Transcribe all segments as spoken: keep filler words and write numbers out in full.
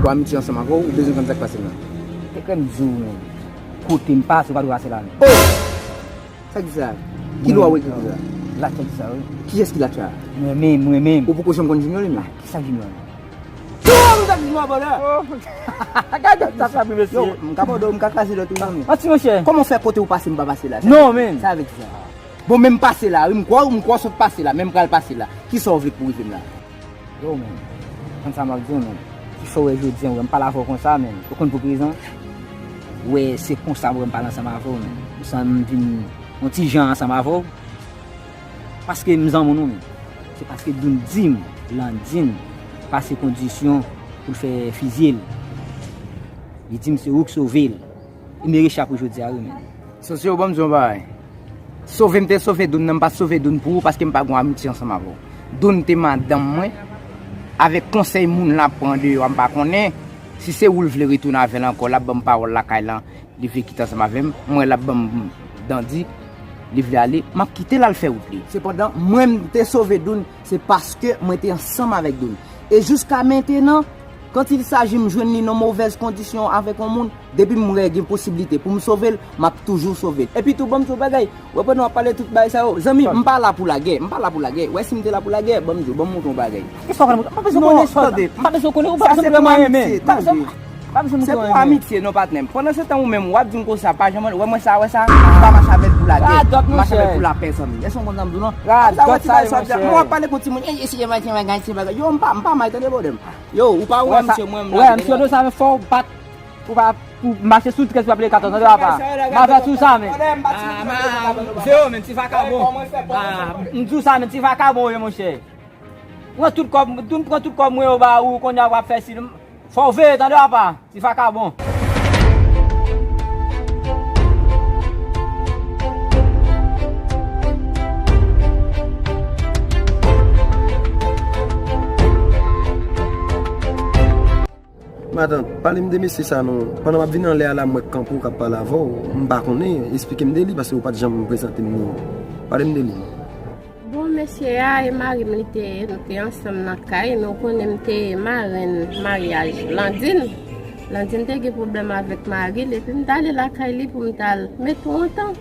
Amitye ansanm avè w, ou bezwen konn sa k pase m la. Te kwè m di w, men. Kote m pase, ou pa dwe pase la, men. Oh! Sa ki sa? Ki lwa ou ekri pou sa? Latcha ki sa, wi. Kiyès ki Latcha? Mwen menm, mwen menm. Ou poko janm konn Junior, li menm? Ki sa Junior? Yo, m ka di mwen bòlè. Gade sa, sa, mesye. Yo, m ka bòdè, m ka kraze lòt ou zanmi. Manti, monchè. Kòman w fè kote ou pase, m pa pase la? Non, men. Sa vle di sa. Bon, men m pase la, wi, m kwè, m kwè w sot pase la, men m pral pase la. Kisa w vle pou rive m la? Yo, men. Konn sa m ap di w, men. Kisa w wè jodi a, m pale avè w konsa, men. Ou konn pou ki rezon? Ou wè, se konsa m pale ansanm avè w, men. M santi m vin yon ti jan ansanm avè w. Paske m zanmi w, men. Se paske Doun di m, Landin, pase kondisyon pou l fè fizye l. Li di m se ou k sove l. E m rechapwe jodi a, wi, men. Sosyo, ban m di w yon bagay. Sove m te sove Doun nan, m pa sove Doun pou ou, paske m pa gen amitye ansanm avè w. Doun te madanm mwen, avèk konsèy moun l ap pran deyò a, m pa konnen. Si se ou l vle retounen avè l ankò, l ap ban m pawòl lakay lan, li vle kite ansanm avè m, m wè l ap ban m dandi, li vle ale, m ap kite l al fè wout li. Sepandan, mwen, m te sove Doun, se paske mwen te ansanm avèk Doun. E jiska mentenan, quand il s'agit m jwenn li nan movèz kondisyon avèk yon moun, depi m wè gen posiblite pou m sove l, m ap toujou sove l. Epi tou, ban m di w bagay, w ap wè nou ap pale tout bagay sa yo. Zanmi, m pa la pou lagè, m pa la pou lagè. Wè, si m te la pou lagè, ban m di w, ban m montre w yon bagay. Kisa w konn? M pa bezwen konnen, tande, m pa bezwen konnen, ou pa bezwen montre mwen, men. M pa bezwen, m pa bezwen montre mwen, men. Se pou amitye, non, patnè m. Pandan se tan ou menm, w ap di m konsa, pa janm wè mwen sa, wè sa, m pa mache avè l pou lagè. M mache avè l pou lapè, zanmi. Èske w konn sa m di w, non? Radòt sa, monchè. Mwen w ap pale pou timoun, ey, eseye mwen, ti bagay, ti bagay. Yo, m pa, m pa may, tande, bòdè m. Yo, ou pa wè misye, mwen menm la. Wè, misye, sa, men fò w bat, ou pa, pou mache sou tèt, w ap leve katòz, tande, papa. M avèti w sa, men. Ah, ma, Zero, men, ti vakabon. Ah, m di w sa, men, ti vakabon, wi, monchè. Pran tout kòb, m pran tout kòb mwen yo ba ou, kounye a w ap fè si. Fò w veye, tande, papa. Ti vakabon. Matant, pale m de mesye sa non. Pandan m ap vin anlè a la, m wè k kanpe w k ap pale avè w. M pa konnen, esplike m de li, paske ou pa t janm prezante m li. Pale m de li non. Bon, mesye a e mari m, li te, nou te ansanm nan kay, men w konnen m te marenn maryaj Landin. Landin te gen pwoblèm avèk mari l, epi m t ale lakay li pou m t al mete w antan.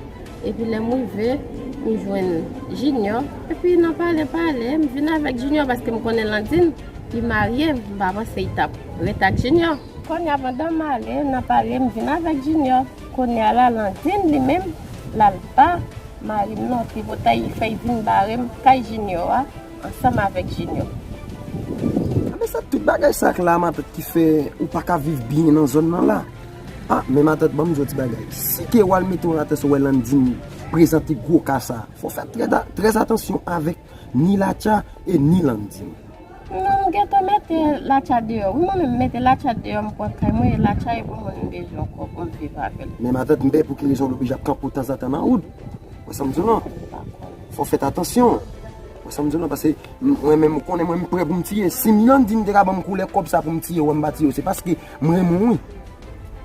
Epi lè m rive, m jwenn Junior. Epi nan pale, pale, m vin avèk Junior paske m konnen Landin, li marye, m pa panse li t ap ret ak Junior. Kounye a, pandan m ale, nan pale, m vin avèk Junior. Kounye a la, Landin, li menm, l al ba mari m non, tripotay li fè, li vin bare m kay Junior a, ansanm avèk Junior. Anben sa, tout bagay sa k la, matant, ki fè ou pa ka viv byen nan zòn nan la. Ah, men matant, ban m di w ti bagay. Si ke w al mete w atè sou wè Landin prezante gwo ka sa, fò w fè trè, trè atansyon avèk ni Latcha e ni Landin. Non, m gentan mete Latcha deyò. Wi, mwen menm, m mete Latcha deyò, m pran kay mwen, e Latcha e pou mwen m bezwen ankò pou m viv avè l. Men matant, m pè pou ki rezon l oblije ap kanpe w tanzantan nan wout. Wè sa m di w lan? Fò w fè atansyon. Wè sa m di w lan? Paske m, mwen menm, ou konnen mwen, m prè pou m tiye. Si m Landin te ka ban m koulè kòb sa pou m tiye w, m pa tiye w, se paske m renmen w, wi.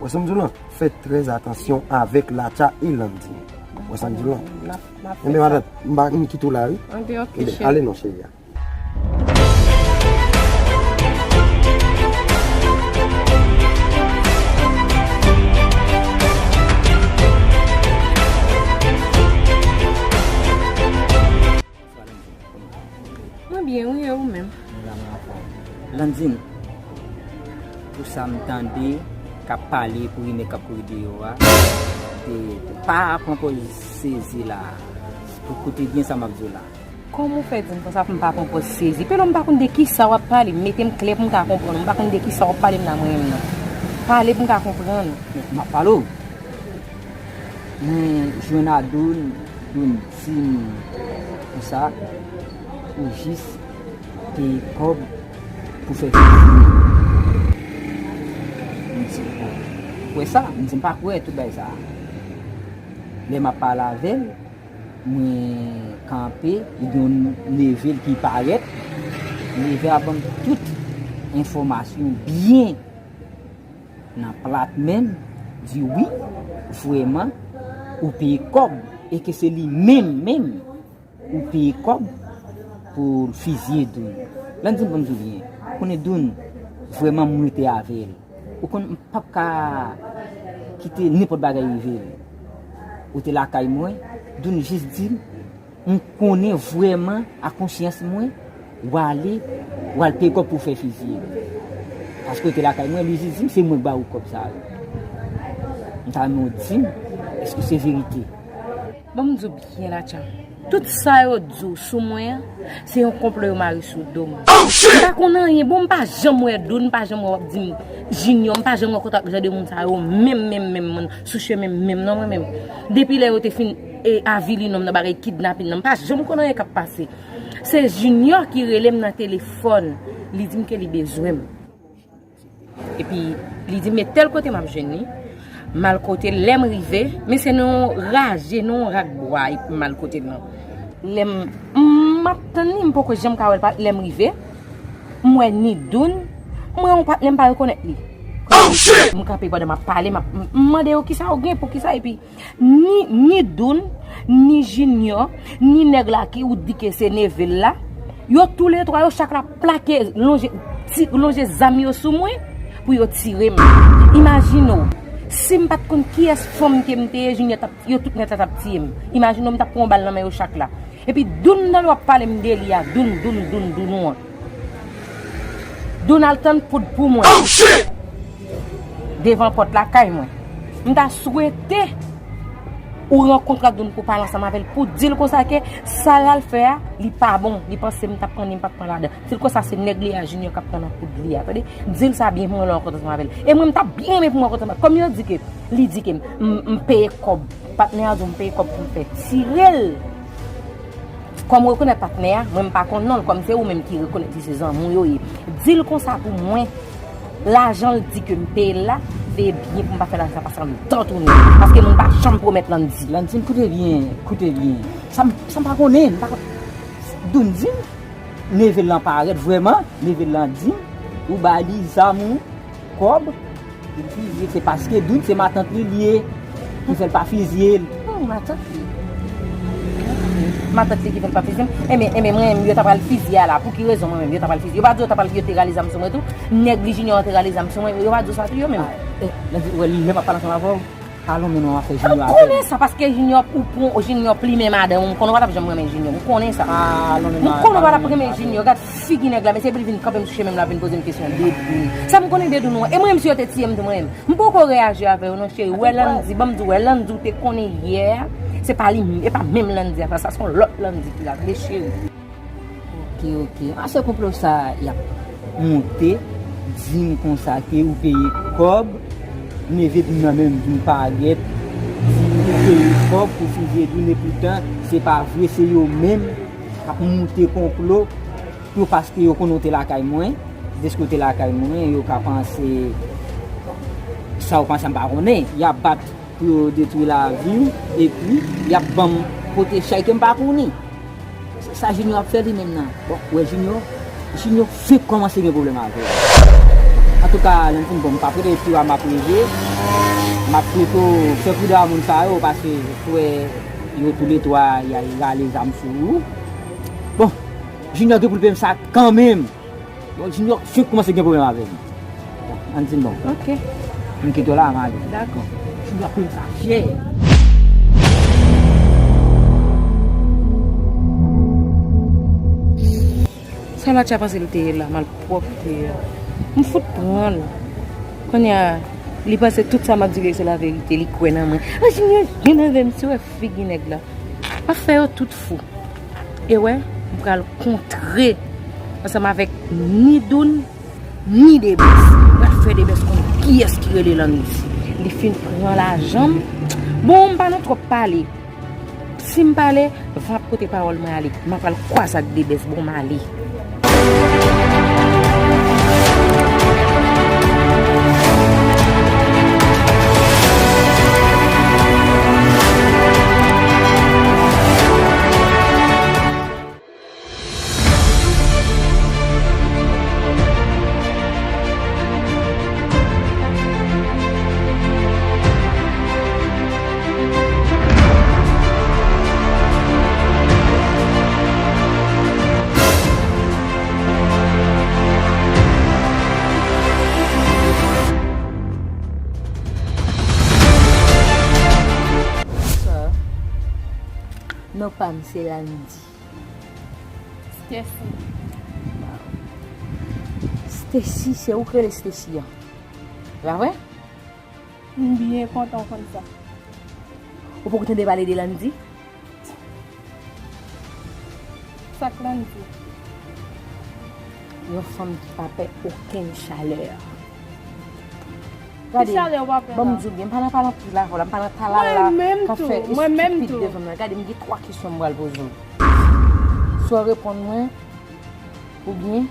Wè sa m di w lan? Fè trè atansyon avèk Latcha e Landin. Wè sa m di w lan? Enben, matant, m pa, m kite w la, wi. Enben, ale non, cheri a. Mwen byen, wi, e ou menm? Mwen la, mwen anfòm. Landin, pou sa m tande k ap pale pou rimè k ap kouri deyò a, e, pa pran pòz sezi la. Pou koute byen sa m ap di w la. Kòman w fè di m konsa pou m pa pran pòz sezi? Pelo, m pa konn de kisa w ap pale, mete m klè pou m ka konprann. M pa konn de kisa w ap pale m nan mwen menm nan. Pale pou m ka konprann. Men, m ap pale w. Mwen jwenn a Doun, Doun di m konsa, ou jis peye kòb pou fè fizye. M di, oh, ou kwè sa? M di, m pa kwè tout bagay sa. Lè m ap pale avè l, mwen kanpe, li gen yon neve l ki parèt. Neve a ban m tout enfòmasyon byen nan plat men m, di wi, vrèman, ou peye kòb, e ke se li menm, menm, ou peye kòb pou l fizye Doun. Landin, ban m di w byen, ou konnen Doun, Vrèman, m rete avè l. Ou konn, m p ap ka kite nenpòt bagay rive l. Ou te lakay mwen, Doun jis di m, m konnen vrèman, a konsyans mwen, w ale, w al peye kòb pou w fè fizye l. Paske w te lakay mwen, li jis di m, se mwen k ba ou kòb sa yo. M ta renmen w di m, èske se verite? Bon, m di w byen, Latcha. Tout sa yo di w sou mwen an, se yon konplo yo mare sou do m. M pa konn anyen, bon, m pa janm wè Doun, m pa janm wè w ap di m Junior, m pa janm rankontre ak jan de moun sa yo, menm, menm, menm, menm, sou chemen m, menm, non, mwen menm. Depi lè yo te fin, e, avili nonm nan, bagay kidnapin nan, m pa janm konn anyen k ap pase. Se Junior ki rele m nan telefòn, li di m ke li bezwen m. Epi, li di m, "E tèl kote m ap jwenn li." M al kote l, lè m rive, men se nan yon raje, nan yon rak bwa, epi m al kote l lan. Lè m, m ap tann li, m poko janm ka wè l pa, lè m rive, m wè ni Doun, m wè yon patnè m pa rekonèt li. M kanpe pandan m ap pale, m ap, m, m mande yo, "Kisa w gen, poukisa?" Epi, ni, ni Doun, ni Junior, ni nèg la ki ou di ke se neve l la, yo toulètwa, yo chak la plake, lonje, ti, lonje zam yo sou mwen pou yo tire m. Imajine w, si m pa t konn kiyès fanm ke m te ye, Junior t ap, yo tout nèt la t ap tiye m. Imajine w, m t ap pran yon bal nan men yo chak la. Epi Doun nan w ap pale m de li a, Doun, Doun, Doun, Doun ou an. Doun al tann poud pou mwen. Devan pòt lakay mwen. M ta swete ou rankontre ak Doun pou pale ansanm avè l, pou di l konsa ke sa l al fè a, li pa bon, li panse m t ap pran li, m p ap pran ladan. Di l konsa se nèg li a, Junior, k ap tann nan poud li a, tande? Di l sa byen pou mwen lè w rankontre ansanm avè l. E mwen, m t ap byen renmen pou mwen rankontre ansanm avè l. Kòm yo di ke, li di ke m, m, m peye kòb, patnè a di w m peye kòb pou m fè tire l. Kòm ou rekonèt patnè a, mwen m pa konn non l, kòm se ou menm ki rekonèt li se zanmi w yo ye. Di l konsa pou mwen, lajan l di ke m peye l la, veye byen pou m pa fè lajan sa pase anndan tounen. Paske moun pa janm pwomèt Landy. Landy, koute byen, koute byen. Sa m, sa m pa konnen, m pa konn. Doun di m, neve l lan parèt vrèman, neve l lan di m, ou ba li zam ou, kòb, epi se paske Doun se matant li, li ye, ki fè l pa fizye l. Hmm, matant li. Matant li ki fè l pa fizye m. Enben, enben, mwen menm, yo ta pral fizye a la. Pou ki rezon mwen menm, yo ta pral fizye? Yo pa di yo ta pral, yo te rale zam sou mwen tou? Nèg li Junior an te rale zam sou mwen, yo pa di w sa tou, yo menm? Ah, eh, lè m ap pale ansanm avè w, pa lonmen non afè Junior avè m. M konnen sa, paske Junior, ou pran, Junior plimen madanm ou, m konnen w pa t ap janm renmen Junior, m konnen sa. Ah, lonmen non. M konnen w pa t ap renmen Junior, gad figi nèg la, mesye, epi l vin kanpe m sou chemen m la, vin poze m kesyon de Doun. Sa m konnen de Doun ou an? E mwen menm, si yo te tiye m tou, mwen menm. M poko reyaji avè yo non, cheri. Wè Landy, ban m di w, wè Landy ou te konnen yè a, se pa li, e pa menm Landy a, sa se yon lòt Landy ki la, tande, cheri. Ok, ok. A se konplo sa y ap monte, di m konsa ke ou peye kòb, neve Doun nan menm di m parèt, di ou peye kòb pou fizye Doun, epoutan se pa vre, se yo menm k ap monte konplo. Yo paske yo konnen w te lakay mwen, deske w te lakay mwen, yo ka panse sa yo panse a m pa konnen. Y ap bat pou yo detwi lavi w, epi y ap ban m pote chay ke m pa konnen. Se sa Junior ap fè li menm nan. Bon, ou wè Junior, Junior fenk kòmanse gen pwoblèm avè l. Antouka, Landy, bon, m p ap rete, epi m ap rete, m ap pito fè pridan a moun sa yo, paske frè yo toulètwa, y a rale zam sou ou. Bon, Junior gen pou l peye m sa kanmenm. Bon, Junior fenk kòmanse gen pwoblèm avè m. Bon, ann di m bon. Ok. M kite w la, m ale. Dakò. Junior ap peye m sa chè. Sa Latcha panse l te ye la, malpwòpte a. M fout pran l. Kounye a, li panse tout sa m ap di li se laverite, li kwè nan mwen. An, Junior vin avè m, si w wè figi nèg la. M ap fè yo tout fou. E wè, m pral kontre ansanm avèk ni Doun, ni Debès. M pral fè Debès konnen kiyès ki rele Landy. Li fin pran lajan m. Bon, m pa nan twòp pale. Si m pale, van ap pote pawòl mwen ale. M ap al kwaze ak Debès, bon, m ale. Non pa m se Landy. Stacy. Stacy, se ou k rele Stacy an? E pa vre? M byen kontan w konn sa. Ou poko tande pale de Landy? Sa k Landy? Yon fanm ki pa pè okenn chalè. Gade, ban m di w byen, m pa nan pale anpil avè w la, m pa nan talala k ap fè estipid devan mwen. Gade, m gen twa kesyon m pral poze w. Swa w reponn mwen, oubyen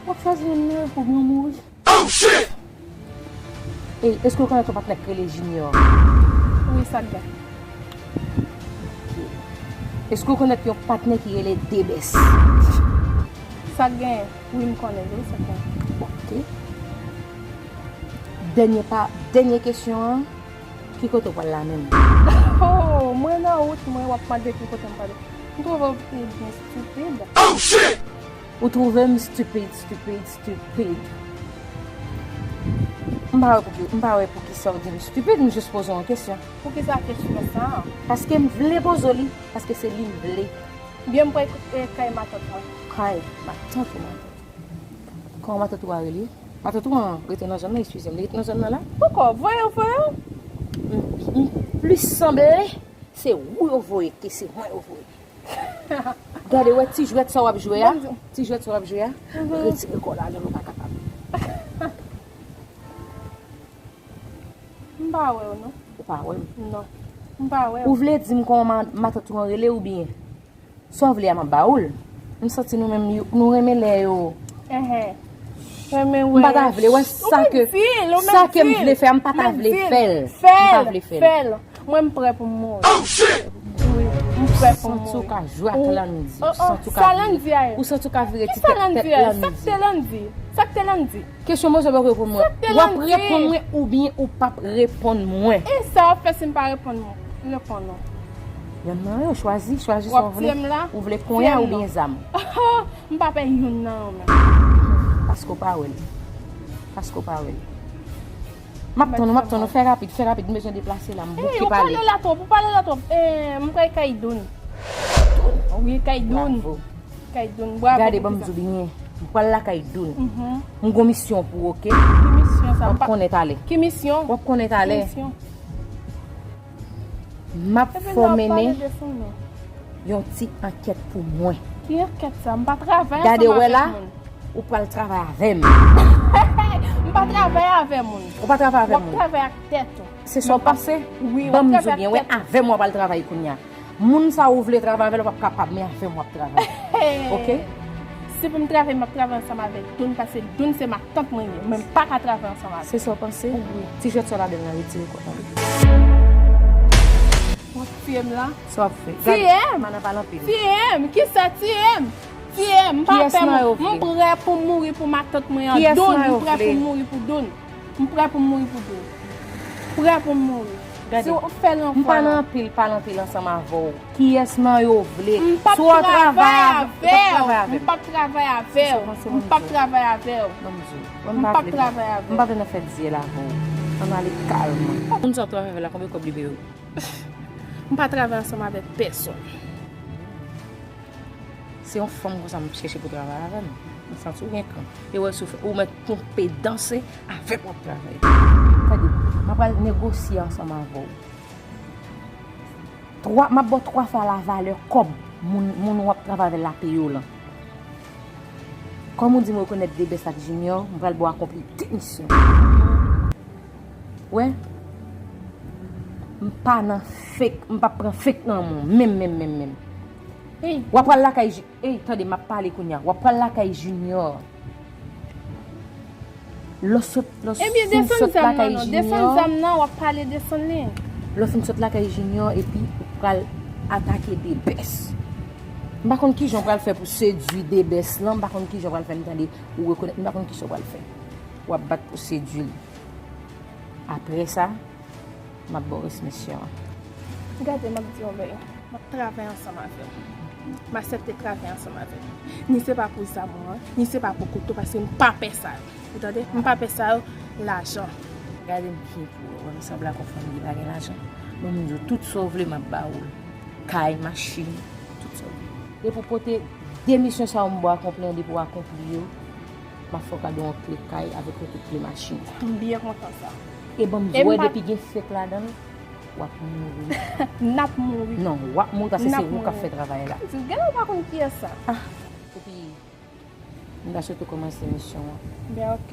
w ap chwazi menm nan, oubyen w mouri. Oh shit! Ey, èske w konèt yon patnè k rele Junior? Wi, sa k gen? Ok. Èske w konèt yon patnè ki rele Debès? Sa k gen? Wi, m konnen l, wi, sa k gen. Ok. Dènye pa, dènye kesyon an, ki kote w pral la menm? Oh, mwen nan wout mwen, w ap mande ki kote m pral. M twouve w byen stupid. Oh shit! Ou twouve m stupid, stupid, stupid. M pa wè pou ki, m pa wè pou ki sa w di m stupid, m jis poze w yon kesyon. Poukisa kesyon sa a? Paske m vle poze w li, paske se li m vle. Byen, m pral, e, kay matant mwen. Kay matant ou matant? Kòman matant ou a rele? Matant ou an rete nan zòn nan, eskize m, li rete nan zòn nan la? Poko, voye w, voye w. M, m plis sanble se ou yo voye ke se mwen yo voye. Gade, wè ti jwèt sa w ap jwe a? Ti jwèt sa w ap jwe a? Retire kò w ladan l, ou pa kapab. M pa wè w, non. Ou pa wè m? Non. M pa wè w. Ou vle di m kòman matant ou an rele oubyen? Sa w vle a, m ap ba ou l. M santi nou menm, nou renmen lè yo. Enhen. Renmen wè. M pa ta vle, wè sa ke, sa ke m vle fè a, m pa ta vle fè l. M pa vle fè l. Mwen, m prè pou m mouri. Wi, m prè pou m mouri. Ou santi w ka jwe ak Landy. Ou santi w ka vire, ou santi w ka vire ti tèt Landy. Sa k te Landy? Sa k te Landy? Kesyon m poze w, w ap reponn mwen. W ap reponn mwen oubyen ou p ap reponn mwen. E sa w ap fè si m pa reponn mwen? Reponn non. Yonn nan yo, chwazi, chwazi sa w vle. Ou vle konya oubyen zam? M pa pè youn nan yo menm. Paske w pa wè l. Paske w pa wè l. M ap tann ou, m ap tann ou. Fè rapid, fè rapid, m bezwen deplase la, m bouke pale. Ou pale la twòp, ou pale la twòp. Eh, m pral kay Doun. Wi, kay Doun. Bravo. Kay Doun, bravo. Gade, ban m di w byen. M pral lakay Doun. M gon misyon pou ou, oke? Ki misyon sa? W ap konnen talè. Ki misyon? W ap konnen talè. Ki misyon? M ap fè w mennen yon ti ankèt pou mwen. Ki ankèt sa? M pa travay ansanm avèk moun. Gade, wè la, ou pral travay avè m. M pa travay avè moun. Ou pa travay avè moun. W ap travay ak tèt ou. Se sa w panse? Wi, w ap travay ak tèt ou. Ban m di w byen, wè, avè m w ap al travay kounye a. Moun sa ou vle travay avè l, w ap kapab, men avè m w ap travay. Oke? Si pou m travay, m ap travay ansanm avèk Doun, paske Doun se matant mwen ye, men m pa ka travay ansanm avè l. Se sa w panse? Wi. Ti jwèt sa w ladan l lan, retire kò w. W ap tiye m la? Sa w ap fè? Tiye m? Gade, m pa nan pale anpil. Tiye m? Kisa tiye m? Tiye m? M pa pè moun. M prè pou m mouri pou matant mwen an. Doun, m prè pou m mouri pou Doun. M prè pou m mouri pou Doun. Prè pou m mouri. Gade, si w fè l yon fwa la. M pa nan anpil pale anpil ansanm avè w. Kiyès nan yo vle? Si w ap travay avè m, m p ap travay avè w. M p ap travay avè w. M p ap travay avè w. M p ap travay avè w. M pa vle nan fè dyèl avè w. Ann ale kalman. Moun sa w ap travay avè l la, konbyen kòb li peye w? M pa travay ansanm avèk pèsonn. Se yon fanm konsa m chèche pou travay avè m. M santi w gen kan. E wè si w fè, ou mèt twonpe danse avèk w ap travay. Tande, m ap pral negosye ansanm avè w. Twa, m ap ba w twa fwa lavalè kòb moun, moun w ap travay avè l la peye w lan. Kòm ou di m rekonèt Debès ak Junior, m pral ba w akonpli de misyon. Wè, m pa nan fake, m p ap pran fake nan men w, menm, menm, menm, menm. Ey. W ap pral lakay Ju-, ey, tande, m ap pale kounye a. W ap pral lakay Junior. Lè w sot, lè w fin sot lakay Junior. Ebyen, desann zam nan non, desann zam nan, w ap pale desann li. Lè w fin sot lakay Junior, epi ou pral atake Debès. M pa konn kijan w pral fè pou sedui Debès lan, m pa konn kijan w pral fè m tande ou rekonèt, m pa konn kijan w pral fè. W ap bat pou sedui li. Apre sa, m ap ba w rès misyon an. Gade, m ap di w yon bagay. M ap travay ansanm avè w. M aksepte travay ansanm avè w. Ni se pa pou zam ou an, ni se pa pou kouto, paske m pa pè sa yo. Ou tande? M pa pè sa yo, lajan. Gade m byen pou ou wè, m sanble ak yon fanm ki pa gen lajan. Bon, m di w, tout sa w vle, m ap ba ou l. Kay, machin, tout sa w vle. Depi w pote de misyon sa yo m ba w akonpli an, depi w akonpli yo, m ap fè w kado yon kle kay avèk yon kout kle machin. M byen kontan sa. E ban m di w, depi gen fek ladan l, w ap mouri. N ap mouri. Non, w ap mouri paske se ou k ap fè travay la. Gade, ou pa konn kiyès sa. Ah, epi M ta sot tou kòmanse misyon an. Ben, ok.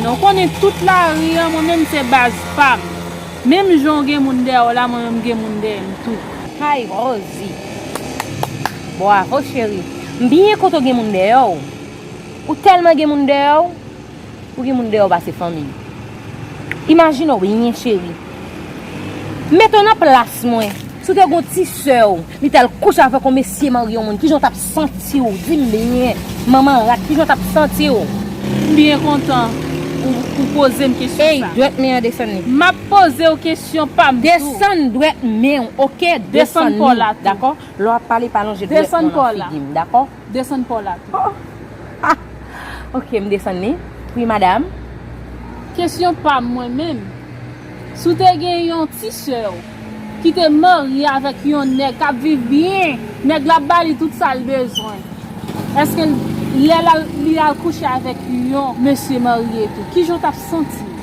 Non, ou konnen tout lari an, mwen menm se baz pa m. Menm jan w gen moun dèyè w la, mwen menm m gen moun dèyè m tou. Hay, Rosie. Bravo, cheri. M byen kontan w gen moun dèyè w. Ou tèlman gen moun dèyè w. Ou gen moun dèyè w pase fanmi. Imajine w byen, cheri. Mete w nan plas mwen. Si w te gon ti sè w, li t al kouche avèk yon mesye marye yon moun, kijan w t ap santi w? Di m byen, manman rat, kijan w t ap santi w? M byen kontan ou, ou poze m kesyon sa. Ey, dwèt men an desann li. M ap poze w kesyon pa m tou. Desann dwèt men w, oke? Desann li, dakò? Lè w ap pale, pa lonje dwèt mwen nan figi m, dakò? Desann pa w la tou. Oh. Ah. Ok, m desann li. Wi, madanm. Kesyon pa m mwen menm. Si w te gen yon ti sè w ki te marye avèk yon nèg k ap viv byen, nèg la ap ba li tout sa l bezwen, èske l, lè l al, li al kouche avèk yon mesye marye tou, kijan w t ap santi w?